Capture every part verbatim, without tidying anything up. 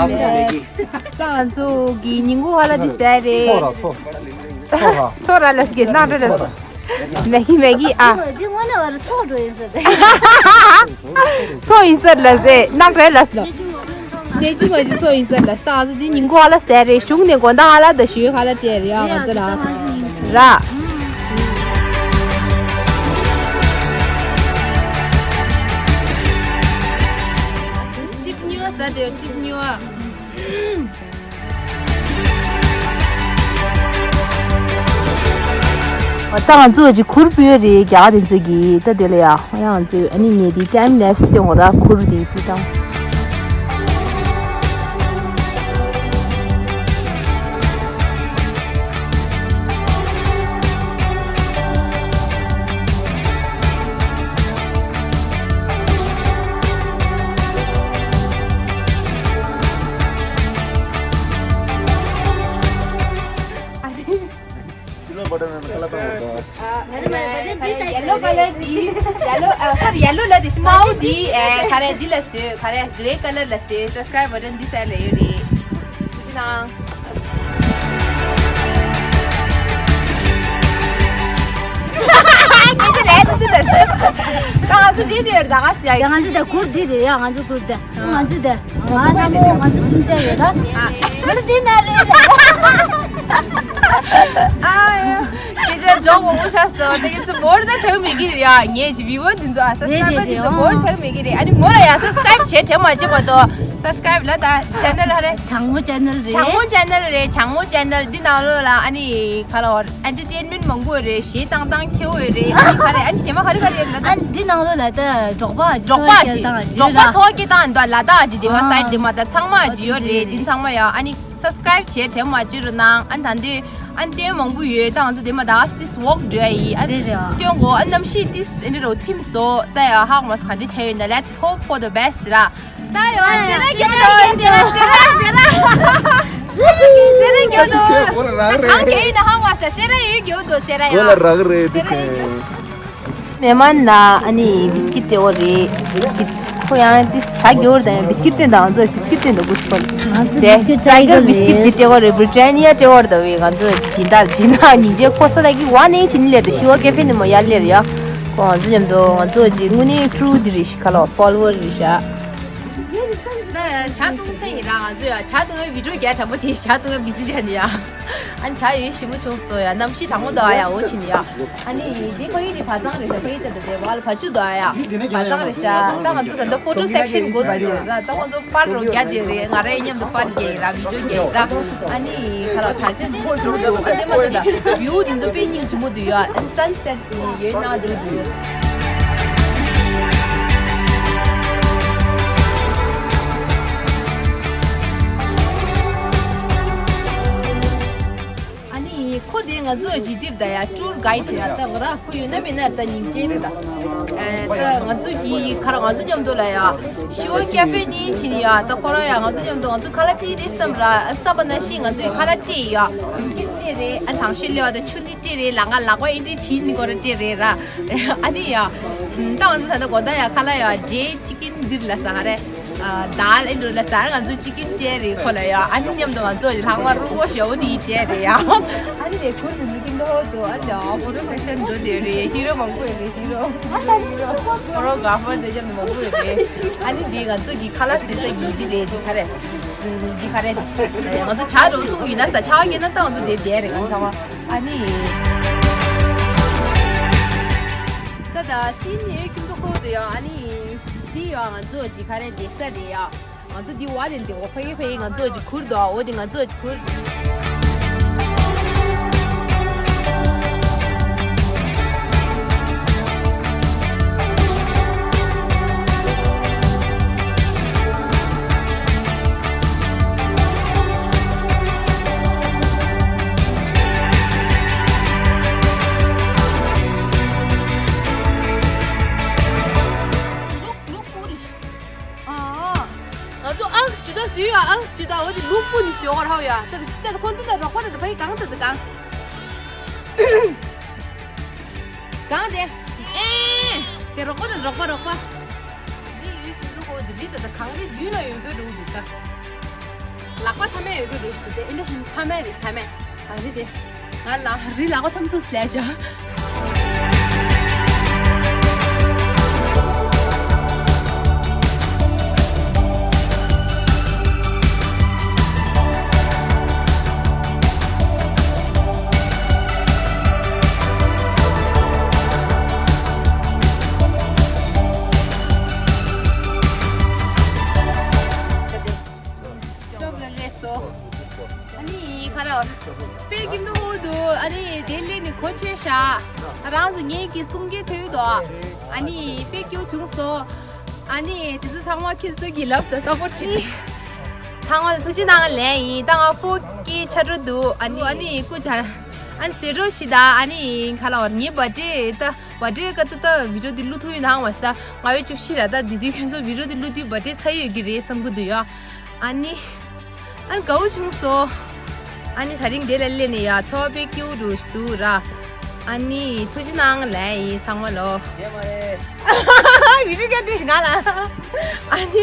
ད་ང་ཚོ་གི་ཉིན་གུང་ཧ་ལ་འདི་ཟས་རེད། ཚོགས་ར་ཚོགས། ཚོགས་ར། ཚོགས་ར་ལ་སྐད་ནང་འདྲ་ལ་སོ། མེ་གི་མེ་གི་ཨ། འདི་དངོས་གནས་བར་ཚོགས་འགྲོ་ཡིན་ཟེར་ཏེ། ཚོགས་ཡིན་ཟེར་ལ་ཟེ་ནང་འདྲ་ལ་སོ། ནས་ཅི་མ་ཅི་ཚོགས་ཡིན་ཟེར་ལ་སྟག་ཚོ་འདི་ཉིན་གུང་ཧ་ལ་ཟས་རེད། གཞུང་ནས་དགོང་དག་ཧ་ལ་ད་ཞུས་ཧ་ལ་སྤྲད་རེད་ཡ་ང་ཚོ་ལ། ར། ཅིབ་ཉུ་ཟ་དེ་ཅིབ་ཉུ། ད་ང་ཚོ་ཅིག་གུར་ཕུལ་རེད་རྒྱ་གར་དེ་ཚོ་གིས། ད་དེ་ལ་ཡ་ང་ཚོས་ཨ་ནི་ངས་དེ་time lapse་སྟོན་གོ་ར་གུར་དེ་ཕུལ་སྟངས། Silver button and color button. Yellow color, yellow, uh, sorry, yellow la dish mau di, eh, kare di la se, kare grey color la se, subscribe button di sa le yuri. Sinang. Kisi le tu tu la se. Ka su di di da ka si. Yang tu da kur di ya, yang tu kur da. ང་ཚོ་དེ། ང་ན་མོ་ང་ཚོ་སུམ་ཆ་ཡོད་ད། ང་ཚོ་དེ་ན་རེད། ཨ་ཡ། སྐད་ཆ་འཇོག་མང་པོ་ཆགས་སོང་། དེ་གི་ཚོ་མོར་ད་ཆགས་མི་གི་རེད་ཡ། ངའི་ཇི་བི་ཝར་འདི་ཚོ་ཨ་སབ་སི་ཀ་རའེ་བར་འདི་ཚོ་མོར་ཆགས་མི་གི་རེད། ཨ་ནི་མོ་ལ་ཡ་སབ་སི་ཀ་རའེབ་བྱེད་དྲན་མ་བྱེད་མ་གཏོགས། སབ་སི་ཀ་རའེབ་ལ་ད་ཆེ་ནལ་ཧ་རེ། བྱང་མོ་ཆེ་ནལ་རེད། བྱང་མོ་ཆེ་ནལ་རེད། བྱང་མོ་ཆེ་ནལ་འདི་ནང་ལོགས་ལ་ཨ་ནི་ག་ལ་བར། ཨེན་ཊར་ཊེན་མེན་མང་པོ་རེད། གཞས་བཏང་སྟངས་ཁྱེའུ་རེད། ཨ་ནི་ག་རེ། ཨ་ནི་གཞས་མ་ག་རེ་ག་རེ་ལ་ད། ཨ་འདི་ནང་ལོགས་ལ་ད་འབྲོག་པ་ཅིག་འབྲོག་པ་ཅིག་འབྲོག་པ་ཚོགས་སྐད་བཏང་འདུག་ལ་དྭགས་ཅིག་དེ་བ་སའིཌ་དེ་མ་ད་ཚང་མ་ཅིག་ཡོད་རེད། འདི་ཚང་མ་ཡ་ཨ་ནི་སབ་སི་ཀ་རའེབ་བྱས་དྲན་མ་བརྗེད་རོགས་གནང་། ཨ་ནི་ད་འདི་ཨ་ནི་སྟོན་མང་པོ་ཡོད། ད་ང་ཚོ་དེ་མ་ད་ཏིས་ཝོག་འགྲོ་ཡ་ཡིན། ཨ་རེད་རེད། སྟོན་གོ་ཨ་གནམ་གཤིས་ཏིས་ཨེ་འདྲ་རོ་ཐིམ་སོ་ད་ཡ་ཧག་མ་སོ་ག་འདྲ་བྱས་ཡོད་ན། Let's hope for the best ར། ད་ཡོང་སེ་ར་རྒྱོ་དོ། སེ་ར་སེ་ར་སེ་ར། སེ་ར་རྒྱོ་དོ། ད་གང་གེ་ཡིན་ན་ཧང་བ་སེ་སེ་ར་ཡོད་རྒྱོ་དོ་སེ་ར་ཡོད། གོ་ལ་རག་རེད་དེ་གན། མེ་མ་ན་ཨ་ནི་བིས་ཀིད་སྤྲད་འོ་རེད། བིས་ཀིད་ཁོ་ཡང་ཏི་ས་རྒྱོ་རེད། ད་ཡང་བིས་ཀིད་སྟོན་དང་ཚོ་བིས་ཀིད་སྟོན་དང་གུ་ཁོ་ང་ཚོ་དེ་བིས་ཀིད་ཊའི་གར་བིས་ཀིད་དེ་སྤྲད་འོ་རེད། བྷི་རི་ཊ་ནི་ཡ་སྤྲད་འོ་རེད། ད་བས་ང་ཚོ་སྦྱིན་བདག་སྦྱིན་བདག་ཉིན་རྗེ་ཁོ་ས་ལ་གི་ཝ་ནེ་ཆི་ནི་ལེར་དུ་ཤི་བ་ཀེ་ཧྥེ་ནི་མོ་ཡར་ལེར་ཡ། ཁོ་ང་ཚོ་མཉམ་དུ་ང་ཚོ་ཅི་དངོས་གནས་ཊུ་རུ་དེ་རེད་ཤི་ཁ་ལོ་ཕོ་ལོ་ཝར་རེད་ཤ། ད་ཇ་བཏུང་ཚེ་ཡིན་ན་ང་ཚོ་ཡ་ཇ་བཏུང་བའི་བི་ཌིའོ་རྒྱག་དྲང་པོ་དེ་ཇ་བཏུང་བའི་བི་ཟི་བྱས་ནས་ཡ། ཨ་ནི་ཇ་ཡོད་ཞིམ་པོ་བྱུང་སོང་ཡ། གནམ་གཤིས་གྲང་མོ་འདུག་ཨ་ཡ། འོ་ཕྱིན་ཡ། ཨ་ནི་འདི་ཕ་གི་ནི་བ་ཚང་རེད་ཤ། ཕ་གི་ད་ད་དེ་བ་ལ་བ་ཕྱུགས་འདུག་ཨ་ཡ། བ་ཚང་རེད་ཤ། ད་ང་ཚོ་ད་ལྟ་ཕོ་ཊོ་སེག་ཤན་འགོ་ཚུགས་འདུག་ར། ད་ཁོང་ཚོ་པར་རོ་རྒྱག་བསྡད་རེད། ང་རའི་མཉམ་དུ་པར་རྒྱག་ཡིན་ར། བི་ཌིའོ་རྒྱག་ཡིན་ར། ཨ་ནི་ཁ་ལ་དར་ཆ་འདི་ཚོ་འགྲོ་འདུག་ཨ་དེ་མ་ད་ད་བིའུ་འདི་ཚོ་དཔེ་སྙིང་རྗེ་མོ་འདུག་ཡ། ཨ་ནི་སན་སེཊ་ཡོད་ན་འགྲོ་དུས། ཨ་ནི་ཁོ་དེ་ང་ཚོ་ཇི་ཏིར་ད་ཡ་ཊུར་གའིཌ་ཡ་ད་བ་ར་ཁོ་ཡོད་ན་མེད་ན་ད་སྙིང་རྗེ་རེད་ད། ཨ་ད་ང་ཚོ་གི་ཁ་ར་ང་ཚོ་མཉམ་དུ་ལ་ཡ་ཤི་བ་ཀེ་ཧྥེ་ནི་ཕྱིན་ཡ། ད་ཁོ་ར་ཡ་ང་ཚོ་མཉམ་དུ་ང་ཚོ་ཁ་ལ་ཊི་རེད་བསམ་ར་བསམ་པ་ན་ཤི་ང་ཚོ་གི་ཁ་ལ་ཊི་ཡ་བིས་ཀིད་ཊི་རེད། ཨ་ནི་དང་ཤོས་ལེ་བ་ད་ཆུ་ནི་ཊི་རེད། ལ་ང་ལག་པ་ཨིན་དྲི་ཆིན་ནི་གོ་ར་ཊི་རེད་ར། ཨ་ནི་ཡ་ད་ང་ཚོ་ད་ད་གོ་ད་ཡ་ཁ་ལ་ཡ་ཇེ་ཅི་ཀིན་འདིར་ལ་ས་ཧ་རེ། ཨ་དཱལ་ཨེ་འགྲོ་ལ་ས་ང་ཚོ་ཅི་ཀིན་སྤྲད་རེད་ཁོ་ལ་ཡ། ཨ་ནི་མཉམ་དུ་ང་ཚོ་ལྷག་མ་རུ་བོ་ཞོ་ནི་སྤྲད་རེད་ཡ། ཨ་ནི་ལས་ཁུར་དུ་ནི་ཀིན་དོ་དོ་ཨ་ནི་ཨ་ཕོ་ཊོ་སེག་ཤན་འགྲོ་དེ་རེད། ཧི་རོ་མང་པོ་ཡོད་རེད། ཧི་རོ་ཧི་རོ་ཕོ་ཊོ་གྷ་ར་ཕར་དེ་ཅམ་མང་པོ་ཡོད་རེད། ཨ་ནི་འདི་ང་ཚོ་གི་ཁ་ལག་ཟས་ས་གི་འདི་རེད། འདི་ག་རེད། འདི་ག་རེད། ང་ཚོ་ཇ་རུ་བཏུང་ཡིན་ན་ས་ཆ་ངེ་ན་ད་ང་ཚོ་དེ་བསྡད་རེད་ང་ཚོ་ཚང་མ། ཨ་ནི་ད་ད་སི་ནི་ཀིན་དོ་ཁོ་དོ་ཡ། ཨ་ནི། འདི་ཡང་ང་ཚོ་ཅི་ག་རེ་བསྡད་ས་རེད་ཡ། ང་ཚོ་འདི་བ་ནས་འདི་འོ་ཕ་གི་ཕ་གི་ང་ཚོ་ཅི་ཁུར་དོ། འོ་འདི་ང་ཚོ་ཅི་ཁུར། ཨ། ང་ཚོ་ཨང་ཇི་ལྟར་བཟོས་ཡ། ཨང་ཇི་ལྟར་འོ་དེ་ལུག་པོ་ནི་བཟོས་ཡོད་ར་ཡ། ད་ད་ཁོ་ཚོ་ད་རོགས་པ་ད་ཕ་གི་གང་ད་ད་གང་གང་དེ། ཨེ། དེ་རོགས་པ་ད་རོགས་པ་རོགས་པ། དེ་ཡུལ་དེ་ལུག་འོ་དེ་རི་ད་ད་གང་རི་ཡུལ་ལ་ཡོད་དོ་རུ་འདུག་ད། ལག་པ་ཐ་མའི་ཡོད་དགོས་རེད་ཞུ་དེ། ཨིན་ཌི་ཤིན་ཐ་མའི་རེད་ཞུ། ཐ་མའི་ཨ་རི་དེ། ང་ལ་རི་ལག་པ་ཐམ་ཐུག་སླེབས་བྱ། ཅོབ་ལ་ལས་སོ། ཨ་ནི་ཁ་ར་དཔེ་ཀིམ་དུ་ཧོ་དུ། ཨ་ནི་དེ་ལས་ནི་གོ་ཆེ་ཤ་རང་སུ་ངེད་ཀྱི་གསུང་སྐད་ཐོས་དོ། ཨ་ནི་དཔེ་སྐྱོ་བྱུང་སོ། ཨ་ནི་དེ་ཚོ་ཚང་མ་ཁྱེད་ཚོ་གི་ལབ་དང་སབ་པོར་བྱེད་དེ། ཚང་མ་ལ་ཐུགས་རྗེ་གནང་ལན་ཡིན། ད་ང་ཕོ་ཀི་ཆ་འགྲོ་འདུག་ཨ་ནི་ཨ་ནི་སྐུ་ཐང་ཨ་ནི་ཟེར་རོ་ཞིག་ད། ཨ་ནི་ཁ་ལ་བར་ངའི་བར་ཌེ་ད། བར་ཌེ་ཀ་ཏུ་ད་བི་ཌིའོ་འདི་བླུག་ཐུབ་ཡོད་ནའང་མ་ཟད། ང་བའི་བཅུ་བཞི་ར་ད་འདི་དུས་ཁྱོད་ཚོ་བི་ཌིའོ་འདི་བླུག་དུས་བར་ཌེ་ཚར་ཡོད་ཀྱི་རེད་བསམ་གི་འདུག་ཡ། ཨ་ནི། ཨ་ནི་དགའ་བོ་བྱུང་སོ། ཨ་ནི་ད་རིང་འདི་ལ་སླེབས་ནས་ཡ་ཚོར་བ་དཔེ་སྐྱིད་པོ་འདུག་འདུག་ར། ཨ་ནི་ཐུགས་རྗེ་གནང་ལན་ཡིན་ཚང་མ་ལོ། ཡེ་མ་རེད། བི་ཌིའོ་རྒྱག་དུས་ང་ལ། ཨ་ནི།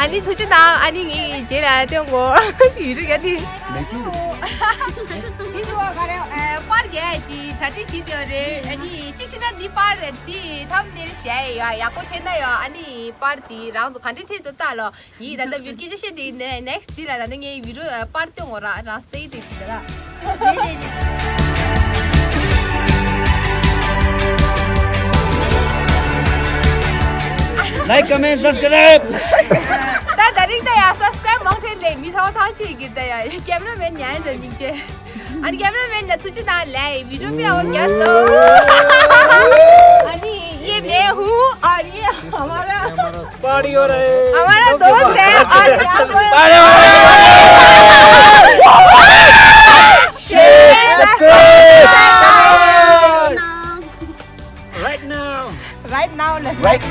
ཨ་ནི་ཐུགས་རྗེ་གནང་། ཨ་ནི་ངའི་རྗེས་ལ་སྟོན་གོ། བི་ཌིའོ་རྒྱག་དུས། མེད་ཀྱི། འདི་ཚོ་ག་རེ་པར་རྒྱག་ཅིག་གྲ་སྒྲིག་བྱེད་དེ་རེད། ཨ་ནི་གཅིག་བྱས་ན་འདི་པར་འདི་ཐམ་ནེལ་བྱས་ཡ་ཡག་པོ་ཐེབས་ན་ཡ། ཨ་ནི་པར་འདི་རང་ཚོ་ག་འདྲ་ཐེབས་འདུག་ལྟ་ལོ། ཡིས་ད་ལྟ་བི་ཌིའོ་སྐད་ཆ་བཤད་དེ་ནེ་ནེག་སི་འདི་ལ་ད་ལྟ་ངའི་བི་ཌིའོ་པར་སྟོན་འོ་ར་རང་སྟེ་དེ་བྱེད་ད་ར། རེད་རེད་རེད། Like, comment, subscribe. ད་ད་རིང་ད་ཡ་སབ་སི་ཀ་རའིབ་མང་ཐོན་ལས་མི་ཐང་ཐང་ཆེ་གིར་ད་ཡ་ཀེམ་ར་མེན་ཉན་ད་སྙིང་རྗེ། ཨ་ནི་ཀེམ་ར་མེན་ལ་ཐུགས་རྗེ་གནང་ལས་བི་ཌིའོ་མི་ཨོ་རྒྱ་སོ། ཨ་ནི་ཡེ་མེ་ཧུ། ཨ་ནི་ཨ་མ་ར། Party हो रहा है। हमारा दोस्त है और क्या बोल रहे हैं? Right now. Right now, let's right.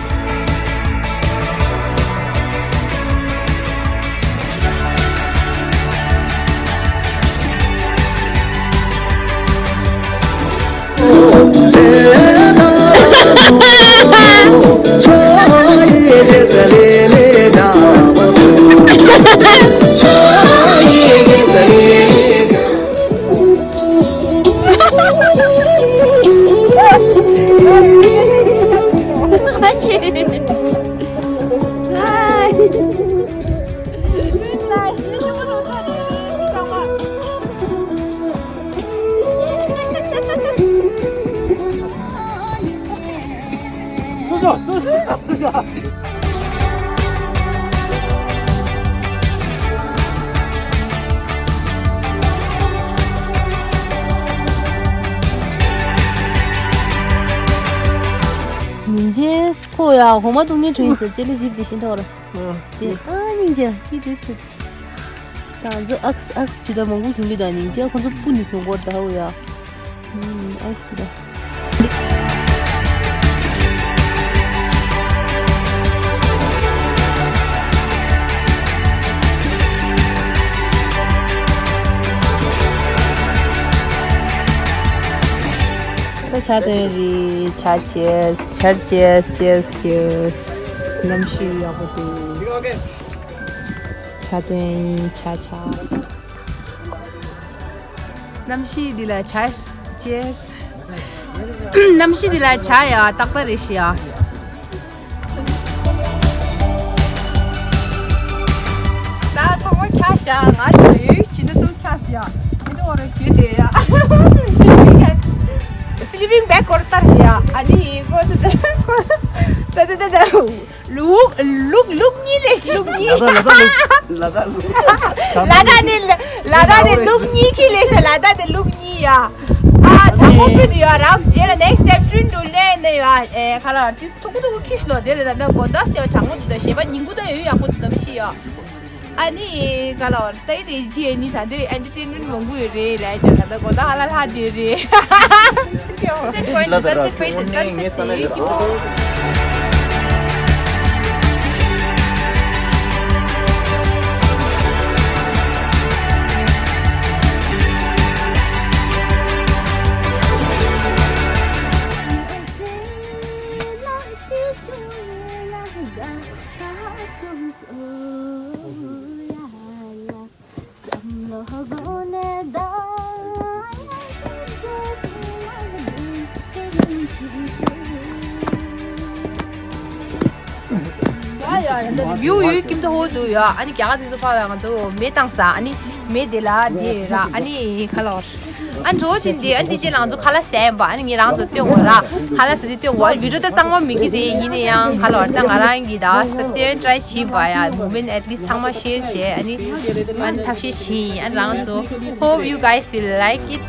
ཉིན་རྗེས་ཁོ་ཡང་གོང་མ་སྟོང་ཉིད་བྲོས་ཡིན་ཟེར་ཅེ་ལི་ཇིབ་དེ་ཤིན་ཐོག་ར། ཅེ་ཨ་ཉིན་རྗེས་ཁྱི་བྲོས་ཚུད། ད་ང་ཚོ་ཨག་ཨག་ཇི་ལྟར་མང་པོ་གྱོན་གི་ད་ཉིན་རྗེས་ཁོ་ཚོ་སྤུ་ནི་གྱོན་གོ་ད་འོ་ཡ། ཨག་ཇི་ལྟར། ད་ཆ་དོན་རི་ཆ་ཅེས་ཆར་ཅེས་ཅེས་ཅེས་གནམ་གཤིས་ཡག་པོ་འདུག་ཆ་དོན་ཡིན་ཆ་ཆ། གནམ་གཤིས་འདི་ལ་ཆ་ཅེས། གནམ་གཤིས་འདི་ལ་ཆ་ཡ་ཏག་ཏག་རེད་ཤི་ཡ། ད་ཚང་མ་ཁྱ་ཤ་ང་ཤ་ཡོད་ཅི་འདྲ་སུ་ཁྱ་སི་ཡ། མི་འདུག་འོ་རེ་གྱོད་དེ་ཡ། སི་ལི་པིང་བེག་སྐོར་ལྟར་ཤི་ཡ། ཨ་ནི་ཁོ་ད་ད་ད་ད། ལུག་ལུག་ལུག་གཉིས་ལས་ལུག་གཉིས། ལ་དྭགས་ལུག་ལ་དྭགས་ལུག་ལ་དྭགས་ནས་ལ་དྭགས་ནས་ལུག་གཉིས་ཁྱི་ལས་ཤ་ལ་དྭགས་ནས་ལུག་གཉིས་ཡ། ཨ་དྲང་པོ་ཕུད་དུ་ཡོད་རང་རྗེས་ལ་next step བསྐྲུན་འགྲོ་ལས་ནས་ཡོད། ཨེ་ཁ་ལ་ཏིས་ཐུག་གུ་ཐུག་གུ་ཁྱི་ཤ་ལོ་དེ་ལས་ད་ནས་གོ་ད་སྟེ་དྲང་པོ་འདུག་ད་ཞེས་པ་ཉིན་གུ་ད་ཡོད་ཡག་པོ་འདུག་ད་མི་ཤི་ཡོད། ཨ་ནི་ག་ལ་བར་ལྟ་ཡི་དེ་ཅི་ཨ་ནི་ད་འདོད་entertainment མང་པོ་ཡོད་རེད་ལས་ཅག་ད་གོ་ད་ཧ་ལ་ལྷ་དེ་རེད། Set point, set point, set set དེ་ཀྱི་ཐོག་ཡུ་ཡུ་ཀིམ་ཏོ་ཧོ་དུ་ཡོད། ཨ་ནི་རྒྱ་གར་དེ་ཚོ་ཕར་ལ་ང་ཚོ་མེ་བཏང་ས། ཨ་ནི་མེ་དེ་ལ་དེ་ར། ཨ་ནི་ཁ་ལོ། ཨ་ནི་གྲོ་ཆིན་དེ། ཨ་ནི་དེ་རྗེས་ལ་ང་ཚོ་ཁ་ལག་ཟས་ཡིན་པ། ཨ་ནི་ངས་རང་ཚོ་སྟོན་གོ་ར། ཁ་ལག་ཟས་དེ་སྟོན་གོ། ཨ་ནི་བི་ཌིའོ་ད་གཙང་མ་མི་གི་རེད། ཡིན་ན་ཡང་ཁ་ལོ་ད་ང་རང་གི་ད་སྟོན་ཊི་རའི་བྱས་པ་ཡ། མོ་མེན་ཊི་ཨེཊ་ལིསཊ་ཚང་མ་ཤེར་བྱས། ཨ་ནི་ཨ་ནི་ཐབས་ཤེས་བྱས་ཡིན། ཨ་ནི་རང་ཚོ། Hope you guys will like it.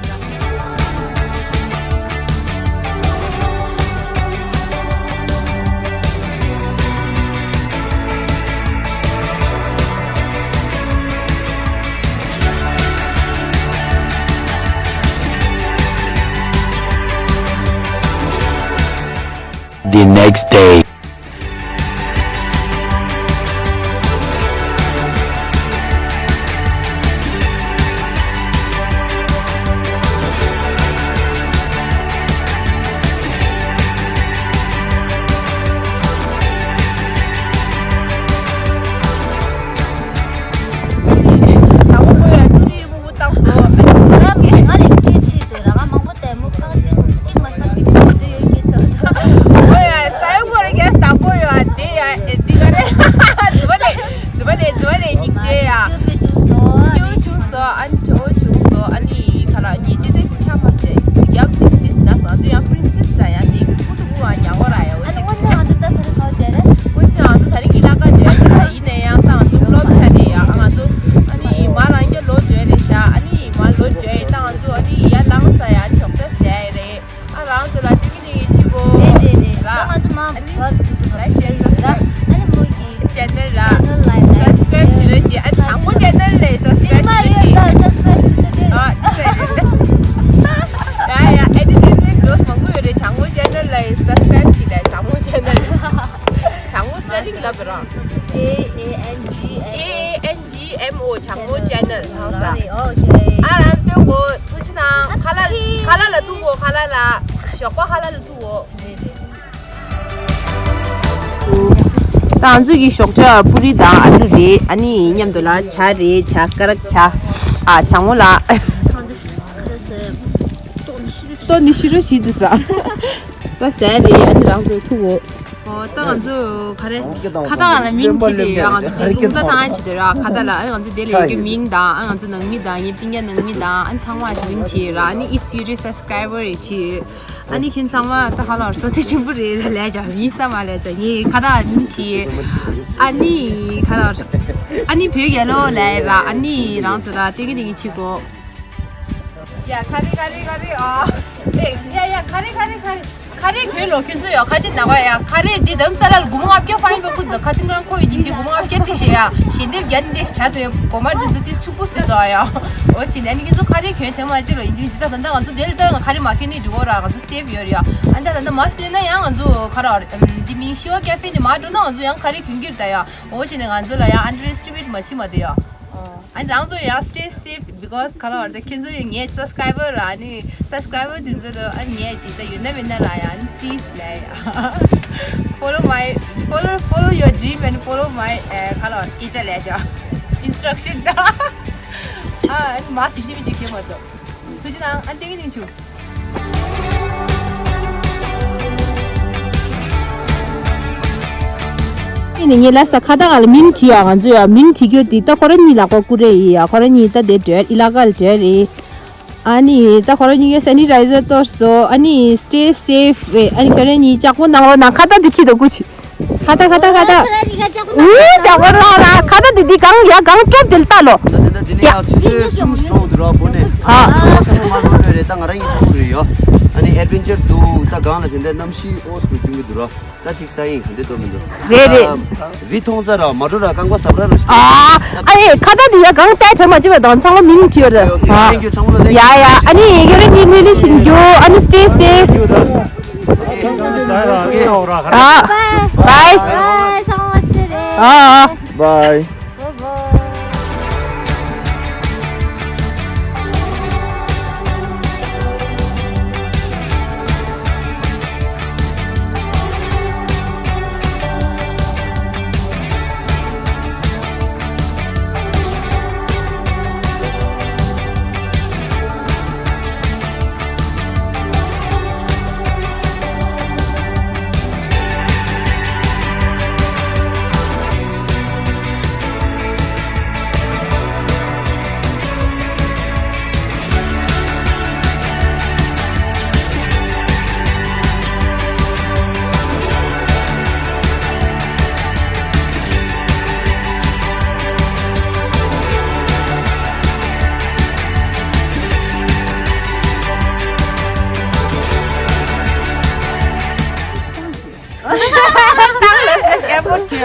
The next day. ད་ཁོ་ཡ་ཏུ་རི་མུ་མུ་བཏང་སོ། ང་ལ་སྐད་ཆེད་དུ་ར་ང་མང་པོ་ལྟད་མོ་ཁག་ཅིག་ཅིག་མ་ཤར་གི་དུས་དུས་ཡོད་ཀྱི་ཚོད། ཨོ་ཡ་ས་ཡོ་ཁོ་རེ་གས་ད་ཁོ་ཡོད་ཨ་དེ་ཡ་ཨེ་འདི་ག་རེ། ཛི་བ་ལེ་ཛི་བ་ལེ་སྙིང་རྗེ་ཡ། ཡོད་པའི་ཅུང་སོ་ཡོད་ཅུང་སོ། ཨ་ནི་ཁྲོ་བོ་བྱུང་སོང་། ཨ་ནི་ཁ་ལག་ཉེས་ཅན་དེ་ཁྱབ་པ་ཟེར་ཡབ་དིས་དིས་ན་ང་ཚོ་ཡང་པི་རིན་སེ་སི་འདྲ་ཡང་དེ་ཕུ་ཕྲུ་གུ་ཨ་ཉག་བ་ར་ཡ། འོ་ཨ་ནི་ཅིག་དངོས་གནས་ང་ཚོ་ད་ད་རེས་ག་བར་འགྲོ་ཡ་རེད། དངོས་གནས་ང་ཚོ་ད་རིང་གི་ལྷག་དཀར་འགྲོ་ཡ་རེད། ཡིན་ན་ཡང་ད་ང་ཚོ་ཕོ་ལོབ་ཆ་རེད་ཡ། ང་ཚོ་ཨ་ནི་མ་རང་རྒྱ་ལོ་འགྲོ་ཡ་རེད་ཤག་ཨ་ནི་མ་ལོ་འགྲོ་ཡ་ད་ང་ཚོ་ཨ་ནི་ཡར་ལངས་ས་ཡ་ཨ་ནི་ཞོགས་ཇ་ཟ་ཡ་རེད། ཨ་རང་ཚོ་ལ་སྟོན་གི་ནི་ཡིན་ཅི་གོ་རེད་རེད་རེད། ར། ད་ང་ཚོ་མ་ཨ་ནི་བབ་ཏུ་ཏུ་ལའིཀ་ཤེར་ཨ་ནི་མོ་གི་ཅེ་ནལ་ལ་ཅེ་ནལ་ལ་སབ་སི་ཀྲའིབ་བྱེད་རོགས་གྱིས། ཨ་ནི་དྲང་མོ་ཅེ་ནལ་ལ་སབ་སི་ཀྲའིབ་བྱེད་རོགས་གྱིས། ཨ་སབ་སི་ཀྲའིབ་བྱེད་ས་དེ། ཨ་ཡ་ཡ་ཡ། ཨེན་ཊར་ཊེན་མེན་ཊི་ལོས་མང་པོ་ཡོད་རེད། དྲང་མོ་ཅེ་ནལ་ལ་སབ་སི་ཀྲའིབ་བྱེད་ལ། དྲང་མོ་ཅེ་ནལ་ལ། དྲང་མོ་སི་པེ་ལིང་ལབ་རོགས། ཇེ་ཨེ་ཨེན་ཇི་ཨེན་ཇེ་ཨེ་ཨེན་ཇི་ཨེམ་ཨོ། དྲང་མོ་ཅེ་ནལ་ལ། ཨོ་ཁེ། ཨ་རང་སྟོན་གོ། ཐུགས་རྗེ་གནང་། ཁ་ལག་ཁ་ལག་ལ་ཐུག་གོ་ཁ་ལག་ལ། ཞོགས་པ་ཁ་ལག་ལ་ཐུག་གོ་རེད་རེད། ད་ང་ཚོ་གི་ཞོགས་ཇ་པུ་རི་དང་ཨ་ལུ་རེད། ཨ་ནི་མཉམ་དུ་ལ་ཇ་རེད། ཇ་དཀར་ཇ། ཨ་ཇ་མོ་ལ། ཏོ་ནི་ཤི་རོ་ཤི་དུ་ས། ད་ཟས་རེད། ཨ་ནི་རང་ཚོ་ཐུག་གོ་ཨོ་ད་ང་ཚོ་ག་རེ་ཁ་བཏགས་ལ་མིང་བྲིས་ཏེ་ཡོད། ང་ཚོ་དེ་ལུང་བསྟན་བཏང་ཡ་བྱེད་དེ་ར། ཁ་བཏགས་ལ་ཨ་ང་ཚོ་དེ་ལ་ཡོད་རྒྱུ་མིང་དང་། ཨ་ང་ཚོ་ནང་མི་དང་ངའི་སྤུན་ཀྱག་ནང་མི་དང་། ཨ་ཚང་མ་མིང་བྲིས་ར། ཨ་ནི་ཨིཊ་ཡུ་ཊུབ་སབ་སི་ཀྲའི་བར་རེད་བྲིས། ཨ་ནི་ཁྱོད་ཚང་མ་ད་ཧ་ལ་བར་སོ་དེ་ཆེན་པོ་རེད་ལས་ཀྱང་མིན་ས་མ་ལས་ཀྱང་ངའི་ཁ་བཏགས་མིང་བྲིས། ཨ་ནི་ཁ་ལ་ཨ་ནི་བོད་རྒྱལ་ལོ་ལས་ར། ཨ་ནི་རང་ཚོ་ད་ཏེ་གི་ཏེ་གི་ཆི་གོ་ཡ་ཁ་རེ་ཁ་རེ་ཁ་རེ། ཨ་ཨེ་ཡ་ཡ་ཁ་རེ་ཁ་རེ་ཁ་རེ། ཁ་རེ་གྱོན་ལོ་ཁྱོད་ཚོ་ཡ། ཁ་ཅིག་ནག་པ་ཡ། ཁ་རེ་འདི་དམ་ས་ལ་སྒོར་མོ་ལྔ་བརྒྱ་ཕ་ཡིན་པ་ཀུན་ཏུ་ཁ་ཚིག་རང་ཁོ་ཡི་ཡིན་གྱི་སྒོར་མོ་ལྔ་བརྒྱ་ཏི་ཤེ་ཡ། ཞལ་འདེབས་རྒྱ་འདི་ཤ་དོ་ཡ། གོ་མ་འདི་ཚོ་ཏི་ཕྱུག་པོ་སུ་དོ་ཡ། འོ་ཅི་ནས་ནི་ཁྱོད་ཚོ་ཁ་རེ་གྱོན་བྱ་མ་ཅི་ལོ་ཡིན་གྱི་ཇི་ལྟ་ད་ལྟ་ང་ཚོ་དེ་ལ་ལྟ་ང་ཁ་རེ་མ་གྱོན་ནི་འགྲོ་གོ་ར། ང་ཚོ་སེབ་ཡོད་ར་ཡ། ཨ་ད་ད་ལྟ་མ་སླེབས་ན་ཡང་ང་ཚོ་ཁ་ར་འདི་མིང་ཤི་བ་ཀེ་ཕེ་ནི་མ་འགྲོ་ན་ང་ཚོ་ཡང་ཁ་རེ་གྱོན་གྱི་ར་ད་ཡ། འོ་ཅི་ནས་ང་ཚོ་ལ་ཡ་ཨན་ཌར་ཨེ་སི་ཊི་མེཊ་མ་བྱེད་མ་དེ་ཡ། ཨ་ནི་རང་ཚོ་ཡང་stay safe because ག་ལ་བར་དུ་ཁྱེད་ཚོ་ཡང་ངའི་སབ་སི་ཀ་རའི་བར་ར། ཨ་ནི་སབ་སི་ཀ་རའི་བར་དེ་ཚོ་ལ་ཨ་ནི་ངས་ཇི་ལྟ་ཡོད་ན་མེད་ན་ར་ཡ། ཨ་ནི་please ལ་ཡ། Follow my follow follow your dream and follow my ག་ལ་བར་སྐད་ཆ་ལས་ཀྱང་instruction ད་ཨ་ནི་མ་སི་ཅི་མི་ཅི་ཁྱེད་མ་གཏོགས། ཐུགས་རྗེ་གནང་། ཨ་ཏིང་ཏིང་ཆུ། ཨ་ནི་ངས་ལ་ས་ཁ་བཏགས་ལ་མིང་བྲིས་ཡ། ང་ཚོ་ཡ་མིང་བྲིས་རྒྱུ་དེ་ད་ཁོ་རང་གཉིས་ལག་པ་ཀུ་རེ་ཡི་ཡ། ཁོ་རང་གཉིས་ད་དེ་འགྲོ་ཨི་ལ་ཀལ་འགྲོ་རེད། ཨ་ནི་ད་ཁོ་རང་གཉིས་ཀས་སེ་ནི་ཊའི་ཛར་གཏོར་སོང་། ཨ་ནི་stay safe ཨེ། ཨ་ནི་ཁྱོད་རང་གཉིས་ལྕགས་པོ་གནང་རོགས་གནང་། ཁ་བཏགས་དེ་ཁྱི་དང་ཀུ་ཆི། ཁ་བཏགས་ཁ་བཏགས་ཁ་བཏགས། ཨུ་ཇག་པོ་ལ་ར་ཁ་བཏགས་འདི་འདི་གང་ཡ་གང་སྤྲོད་དེ་ལྟ་ལོ། ད་དེ་འདྲ་འདི་ནས་ཡ་ཆུ་ཚོད་གསུམ་སྤྲོ་འདུག་ར་བོ་ནས། ཨ། ཨ་ཚང་མ་ལོ་འགྲོ་རེད། ད་ང་རང་ཡིན་ཆོག་རེད་ཡོ། ཨ་ནི་ཨེ་ཌི་ཝེན་ཅར་འདུག་ད་གང་ལ་དེ་འདྲ་གནམ་གཤིས་ཨོ་སུ་སྐྱོན་གི་འདུག་ར། ད་ཅིག་ད་ཡིན་ག་འདྲ་འདུག་མི་འདུག་རེད་རེད། ཨ། རི་མཐོང་ས་ར་མ་འགྲོ་ར་རྐང་པ་ཟབ་ར་རུ་ཞིག་ཨ། ཨ་ཡེ་ཁ་བཏགས་འདི་ཡ་གང་ལྟ་ཆ་མ་ཅི་བ་དང་ཚང་མ་མིང་ཐིའོ་ར། ཨོ་ཁེ། ཨ། ཐེང་ཀྱུ་ཚང་མ་ལ། ཡ་ཡ། ཨ་ནི་ཡི་གེ་རེ་ནི་ནི་ནི་ཆིན་རྒྱུ། ཨ་ནི་stay safe། ཨ། བའི། བའི། བའི།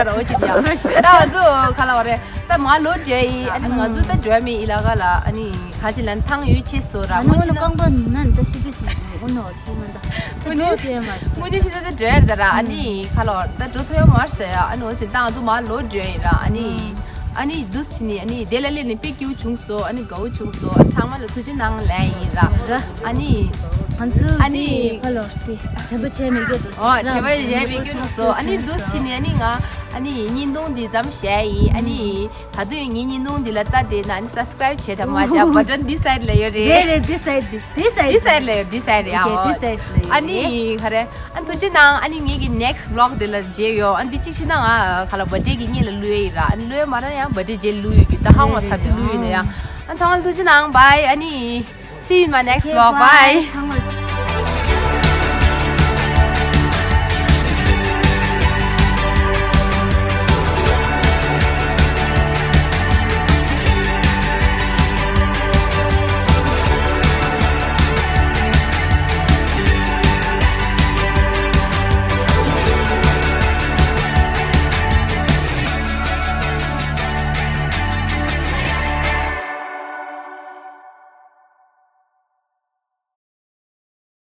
ར་འོ་ཅི་ཡ། ད་ང་ཚོ་ག་ལ་བ་རེད། ད་མ་ལོ་འདྲ་ཡི་ཨ་ནི་ང་ཚོ་ད་འགྲོ་མི་ཡི་ལ་ག་ལ་ཨ་ནི་ག་ཅི་ལན་ཐང་ཡོད་ཆེ་སོ་ར་ཨ་ནི་འོ་ཅི་ན་རྐང་པ་ནི་ན་ད་ཤི་པི་ཤི་འོ་ན་འོ་ཅི་ན་ད་ད་འགྲོ་ཅེ་མ་ངུ་ནི་ཤི་ད་ད་འགྲོ་ཡ་རེད་ད་ར་ཨ་ནི་ག་ལ་བ་ད་འགྲོ་ཐོ་ཡོ་མར་ཟེར་ཡ་ཨ་ནི་འོ་ཅི་ད་ང་ཚོ་མ་ལོ་འདྲ་ཡི་ར་ཨ་ནི་ཨ་ནི་དུས་ཕྱི་ནི་ཨ་ནི་དེ་ལ་ལེ་ནི་པི་ཀིའུ་བྱུང་སོ་ཨ་ནི་དགའ་བོ་བྱུང་སོ་ཨ་ཚང་མ་ལ་ཐུགས་རྗེ་གནང་ལན་ཡིན་ར། ཨ་ནི་ཨ་ནི་ཁ་ལོ་སྟེ་དྲན་པ་བྱས་མེད་གི་འགྲོ་ཨོ་དྲན་པ་བྱས་མེད་གི་འགྲོ་སོ་ཨ་ནི་འདུག་ཕྱི་ནི་ཨ་ནི་ང་ཨ་ནི་བརྙན་ཐུང་འདི་ཙམ་བྱས་ཡིན་ཨ་ནི་ད་དུང་ངའི་བརྙན་ཐུང་འདི་ལ་ལྟ་དེ་ན་ཨ་ནི་སབ་སི་ཀ་རབ་བྱས་དང་མ་བྱས་བ་ཊན་འདི་སའིད་ལ་ཡོད་རེད། རེད་རེད་འདི་སའིད་འདི་འདི་སའིད་འདི་སའིད་ལ་ཡོད་འདི་སའིད་རེད་ཨ་ཨོ་འདི་སའིད་ལ་ཡོད་ཨ་ནི་ག་རེ། ཨ་ཐུགས་རྗེ་གནང་ཨ་ནི་ངེད་ཀྱི་next vlog དེ་ལ་མཇལ་ཡོང་ཨ་འདི་གཅིག་ཤི་ན་ང་ག་ལ་བར་ཐི་ཌེ་གི་ཉིན་ལ་བླུག་ཡ་ཡིན་ར་ཨ་ནི་བླུག་ཡ་མ་ར་ཡང་བར་ཐི་ཌེ་རྗེས་བླུག་ཡོད་ཀྱི་ད་ཧང་བ་ས་དུ་བླུག་ཡོད་ན་ཡང་ཨ་ཚང་མ་ལ་ཐུགས་རྗེ་གནང་bye ཨ་ནི་see you in my next vlog bye ཚང་མ།